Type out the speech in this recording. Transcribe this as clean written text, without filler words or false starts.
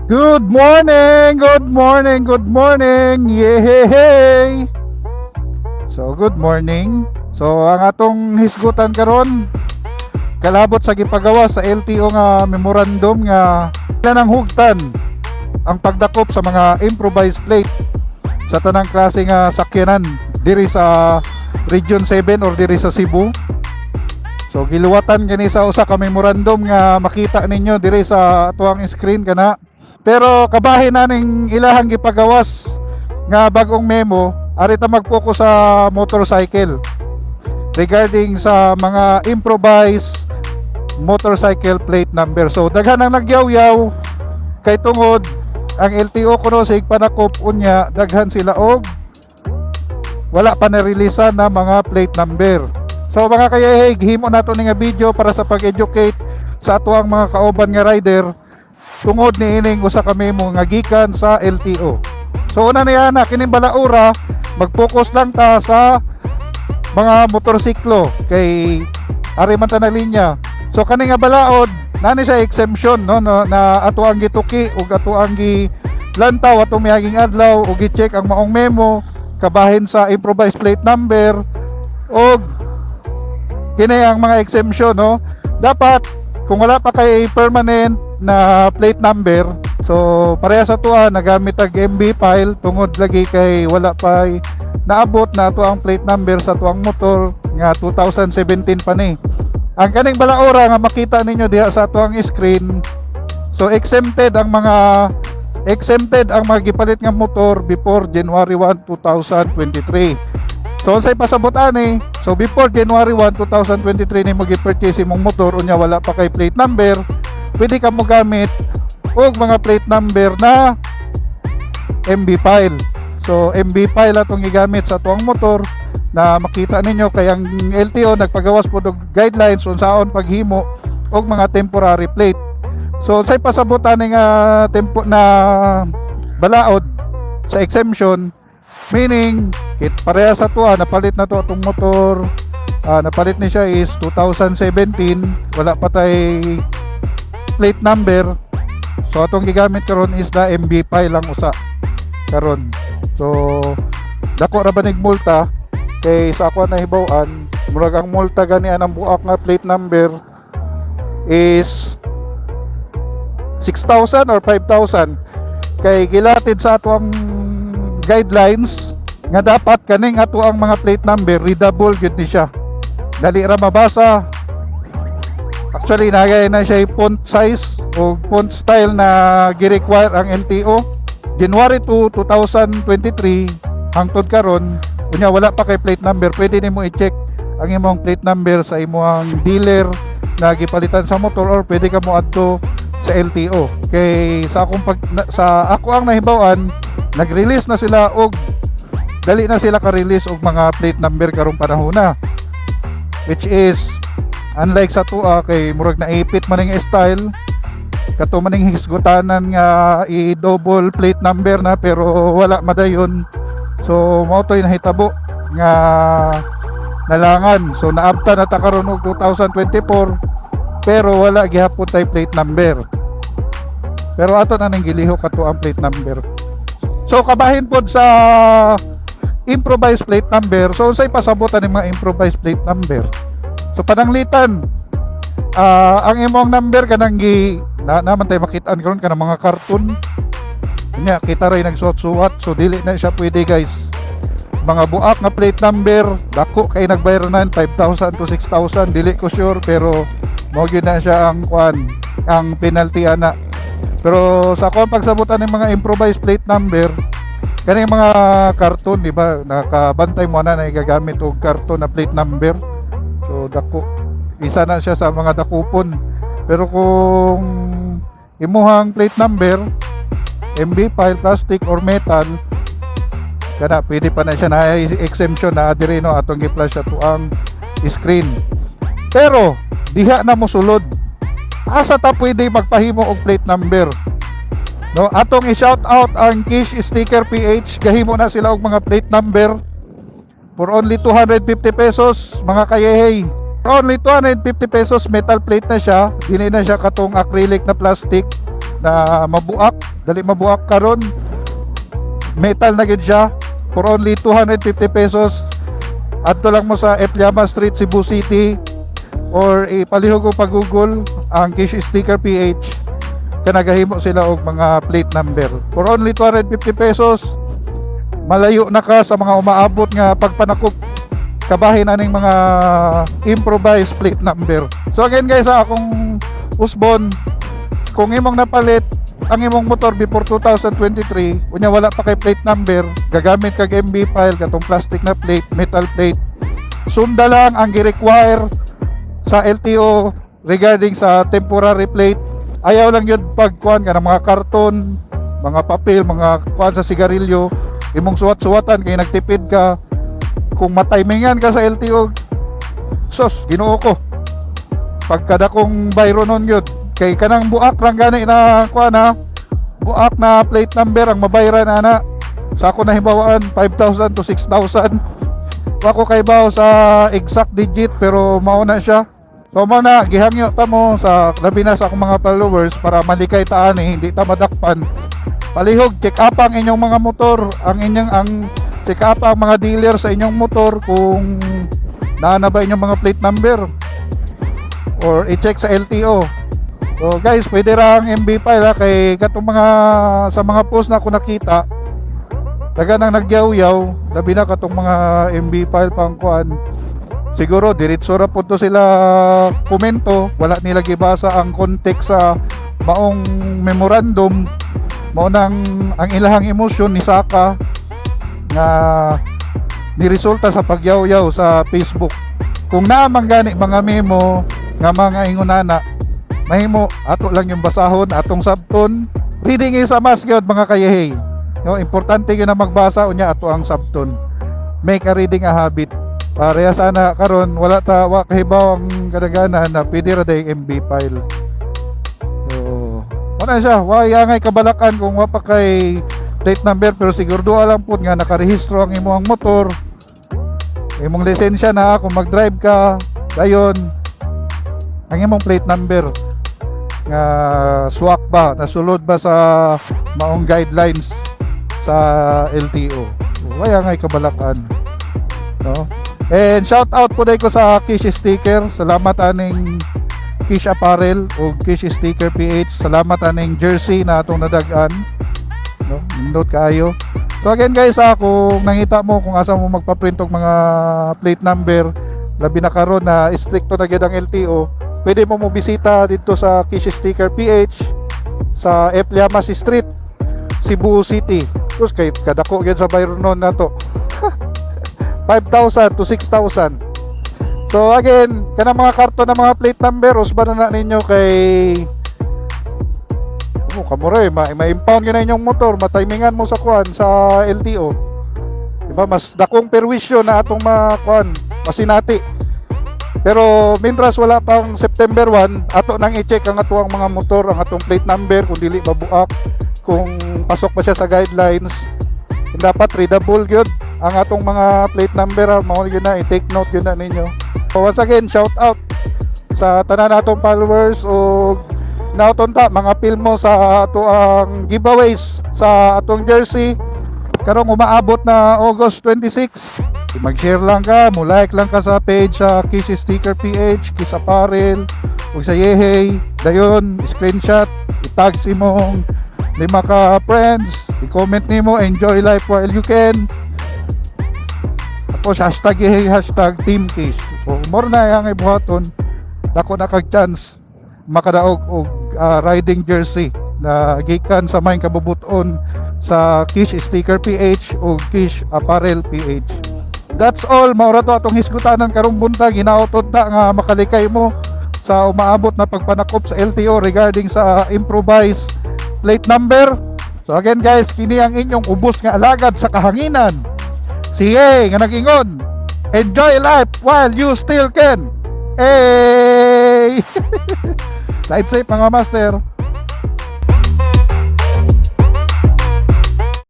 Good morning, good morning, good morning. Yehey! So, good morning. So, ang atong hisgutan karon kalabot sa gipagawa sa LTO nga memorandum nga ng hugtan ang pagdakop sa mga improvised plate sa tanang klase nga sakyanan diri sa Region 7 or diri sa Cebu. So giluwatan kini sa usa ka memorandum nga makita ninyo diri sa atuang screen kana. Pero kabahin na ning ilahang gipagawas nga bagong memo, ari ta mag-focus sa motorcycle regarding sa mga improvised motorcycle plate number. So daghan ang nagyaw-yaw kay tungod ang LTO kuno sa panakop, unya daghan sila og wala pa na-release na mga plate number. So mga kayahig, himo nato ni nga video para sa pag-educate sa atuang mga kauban nga rider tungod ni ining usa ka memo nga gikan sa LTO. So una niya na kining balaura, mag-focus lang ta sa mga motorsiklo kay ari man ta na linya. So kani nga balaod, nani siya exemption, no, na ato ang gituki ug ato ang gi lantaw atong miaging adlaw ug gi-check ang maong memo kabahin sa improvised plate number og kini ang mga exemption, no. Dapat kung wala pa kay permanent na plate number, so pareha sa tuwa nagamit ang MB file tungod lagi kay wala pa naabot na ato ang plate number sa tuang motor nga 2017 pa ni. Ang kaning balaora nga makita ninyo diha sa atuang screen, so exempted ang mga gipalit nga motor before January 1, 2023. So unsay pasabot ani? So before January 1, 2023 nimo gi-purchase imong motor, unya wala pa kay plate number, pwede ka mo gamit og mga plate number na MB file. So MB file atong gigamit sa atuang motor na makita ninyo kay ang LTO nagpagawas po og guidelines unsaon paghimo og mga temporary plate. So unsay pasabot ani nga tempo na balaod sa exemption? Meaning kit pareha sa tuwa napalit na to atong motor, napalit ni siya is 2017, wala pa tay plate number. So atong gigamit karon is the MB file lang usa karon. So dako ra ba nig multa kay sa ako nahibaw-an, murag ang multa gani anang buak nga plate number is 6,000 or 5,000 kay gilatid sa ato ang guidelines nga dapat kaning ato ang mga plate number readable gyud ni siya, dali ra mabasa. Actually, nagay na siya font size o font style na gi-require ang LTO. January 2, 2023 hangtod karon, unya wala pa kay plate number, pwede nimo i-check ang imong plate number sa imong dealer na gipalitan sa motor or pwede ka mo adto sa LTO kay sa akong pag na, sa ako ang nahibaw-an, nag-release na sila og dali na sila ka-release og mga plate number karong panahon na, which is unlike sa tua kay murag naipit man ning style kato maning hisgutanan nga i-double plate number na, pero wala madayon. So mao to'y nahitabo nga nalangan. So naabta na ta karon og 2024 pero wala gihapon tay plate number, pero ato na ning gilihok kato ang plate number. So kabahin pod sa improvised plate number. So unsay pasabutan ng mga improvised plate number? So pananglitan ang imong number kanang gi na naman tayo makitaan karon kanang mga cartoon. Nya kita ray nagsuwat-suwat, so dili na siya pwede, guys. Mga buak nga plate number, dako kay nagbayranan, 5,000 to 6,000, dili ko sure, pero mao gyud na siya ang kuan, ang penalty ana. Pero sa ako ang pagsabutan ng mga improvised plate number, kaning mga karton, di ba? Nakabantay mo na na igagamit og karton na plate number. So dako, isa na siya sa mga dakupon. Pero kung imuhang plate number MB file, plastic or metal kana, pwede pa na siya na exemption na diri, no, atong gi-flash ato ang screen. Pero diha na mo sulod, asa ta pwede magpahimo og plate number, no? Atong i-shout out ang Kish Sticker PH. Gahimo na sila og mga plate number for only 250 pesos, mga kayehey. For only 250 pesos, metal plate na siya, dili na siya katong acrylic na plastic na mabuak. Dali mabuak karon. Metal na gyud siya for only 250 pesos. Adto lang mo sa F. Llamas Street, Cebu City, or ipalihog og pag-Google ang Kish Sticker PH. Kanagahimo sila og mga plate number. For only 250 pesos, malayo na ka sa mga umaabot nga pagpanakop kabahin aning mga improvised plate number. So again guys, akong usbon, kung imong napalit ang imong motor before 2023, unya wala pa kay plate number, gagamit kag MB file, katong plastic na plate, metal plate, sunda lang ang gi-require sa LTO regarding sa temporary plate. Ayaw lang yun pagkuan ka ng mga karton, mga papel, mga kuan sa sigarilyo, imong suwat-suwatan kay nagtipid ka. Kung matimingan ka sa LTO, sos, Ginoo ko. Pagkadakong bayro nun yun, kay kanang buak lang gani na kuan ha, buak na plate number ang mabayran ana. Sa ako nahibawaan, 5,000 to 6,000. Wa ko kaybaw sa exact digit, pero mao na siya. So mao na gihangyo ta mo sa labi na sa akong mga followers para malikay ta ani, hindi ta madakpan. Palihog check up ang inyong mga motor, ang inyong ang check up ang mga dealer sa inyong motor kung naa na ba inyong mga plate number or i-check sa LTO. So guys, pwede ra ang MB file ha, kay katong mga sa mga post na ako nakita, daga nang nagyaw-yaw, labi na katong mga MB file pang kuan. Siguro diretso ra pud to sila komento, wala nila gibasa ang context sa maong memorandum. Mao nang ang ilahang emosyon ni saka nga ni resulta sa pagyaw-yaw sa Facebook. Kung naa man gani mga memo nga mga ingunana, mahimo ato lang yung basahon, atong sabton. Reading is a must gyud, mga kayehay. No, importante gyud na magbasa, unya ato ang sabton. Make a reading a habit. Pareha sana karon, wala ta, wa kahibaw ang kadaghanan na pwede ra day MB file. So, wala siya, wa angay kabalakan kung wa pa kay plate number, pero sigurado lang pud nga nakarehistro ang imong motor. Imong lisensya na kung mag-drive ka, dayon ang imong plate number nga swak ba, nasulod ba sa maong guidelines sa LTO. So, kaya nga'y kabalakan, no? And shout out po ko sa Kish Sticker. Salamat aning Kish Apparel o Kish Sticker PH. Salamat aning jersey na atong nadag-an, no? Nindot kaayo. So again guys, kung nangita mo kung asa mo magpa-print og mga plate number, labi na karon na stricto na gyud ang LTO, pwede mo mo bisita dito sa Kish Sticker PH sa F. Llamas Street, Cebu City. Tapos kay kadako gyud sa bayronon nato. 5,000 to 6,000. So again, kanang mga karton ng mga plate number, usba na na ninyo kay oh, kamura eh, ma-impound gyud na inyong motor, matimingan mo sa kuan sa LTO. Diba? Mas dakong perwisyo na atong makuan, masinati. Pero mientras wala pang September 1, ato nang i-check ang atuang mga motor, ang atong plate number, kung dili ba buak, kung pasok ba siya sa guidelines. Dapat readable gyud ang atong mga plate number ha, mao gyud na i-take note gyud na ninyo. So once again, shout out sa tanan natong followers ug nauton ta mga film mo sa ato ang giveaways sa atong jersey karong umaabot na August 26. Mag-share lang ka, mo like lang ka sa page sa Kiss Sticker PH, Kiss Apparel, ug sa Yehey. Dayon, screenshot, i-tag si imong lima ka friends, i-comment nimo, "Enjoy life while you can." Tapos #Yehey, #TeamKiss. So more na ang ibuhaton, dako na kag chance makadaog og riding jersey na gikan sa may kabubuton sa Kish Sticker PH o Kish Apparel PH. That's all, mao ra to atong hisgutanan karong buntag. Hinautod na nga makalikay mo sa umaabot na pagpanakop sa LTO regarding sa improvised plate number. So again guys, kini ang inyong ubos nga alagad sa kahanginan. Si Ye nga nag-ingon, "Enjoy life while you still can." Hey! Ride safe, mga master.